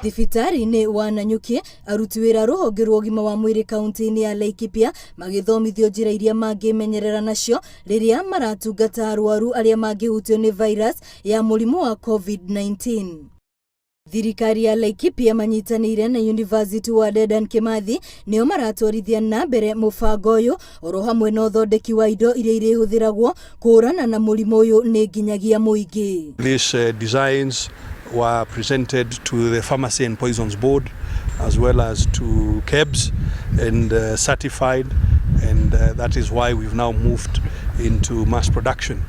Thibitarĩ-inĩ wa Nanyuki, aruti wĩra a rũhonge rwa ũgima wa mwĩrĩ kaunti-inĩ ya Laikipia magĩthomithio njĩra iria mangĩmenyerera nacio rĩrĩa maratungata arwaru arĩa mangĩhutio nĩ virus ya mũrimũ wa COVID-19. Thirikari ya Laikipia manyitanĩire na University wa Dedan Kimathi nĩo maratwarithia na mbere mũbango ũyũ oro hamwe na ũthondeki wa indo iria irĩhũthĩragwo kũhũrana na mũrimũ ũyũ nĩ nginyagia mũingĩ. These designs were presented to the Pharmacy and Poisons Board as well as to KEBS and certified, and that is why we've now moved into mass production.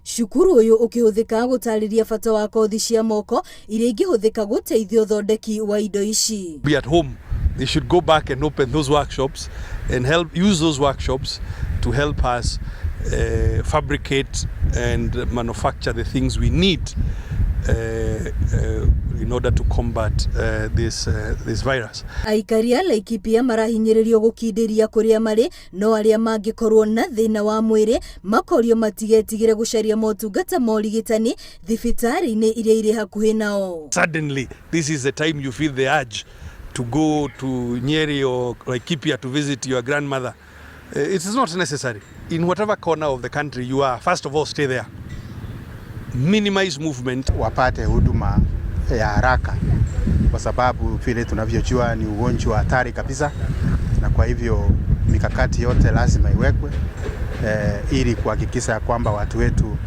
Cukuru ũyũ ũkĩhũthĩka gũtarĩria bata wa kothi cia moko iria ingĩhũthĩka gũteithia ũthondeki wa indo ici. Be at home. They should go back and open those workshops and help use those workshops to help us fabricate and manufacture the things we need in order to combat this virus. Aikari a Laikipia marahinyĩrĩrio gũkindĩria kũrĩa marĩ no arĩa mangĩkorwo na thĩna wa mwĩrĩ makorio matigetigĩre gũcaria motungata ma ũrigitani thibitarĩ-inĩ iria irĩ hakuhĩ nao. Suddenly, this is the time you feel the urge to go to Nyeri or Laikipia to visit your grandmother. It is not necessary. In whatever corner of the country you are, first of all, stay there. Minimize movement. Wapate huduma ya haraka, kwa sababu vile tunavyojua ni ugonjwa hatari kabisa, na kwa hivyo mikakati yote lazima iwekwe ili kuhakikisha kwamba watu wetu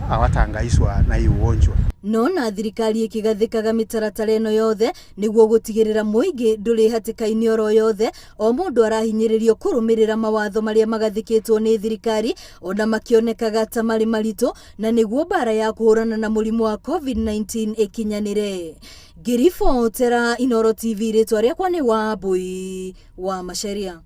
hawatahangaishwa na hii ugonjwa. No na thirikari ĩkĩgathĩkaga mĩtaratara ĩno yothe nĩguo gũtigĩrĩra mũingĩ ndũrĩ hatĩka-inĩ oro yothe, o mũndũ arahinyĩrĩrio kũrũmĩrĩra mawatho marĩa magathĩkĩtwo nĩ thirikari ona makĩonekaga ta marĩ maritũ, na nĩguo mbara ya kũhũrana na mũrimũ wa COVID-19 ĩkinyanĩre. Ngĩribotera Inooro TV, rĩtwa rĩakwa nĩ Wambui wa Macharia.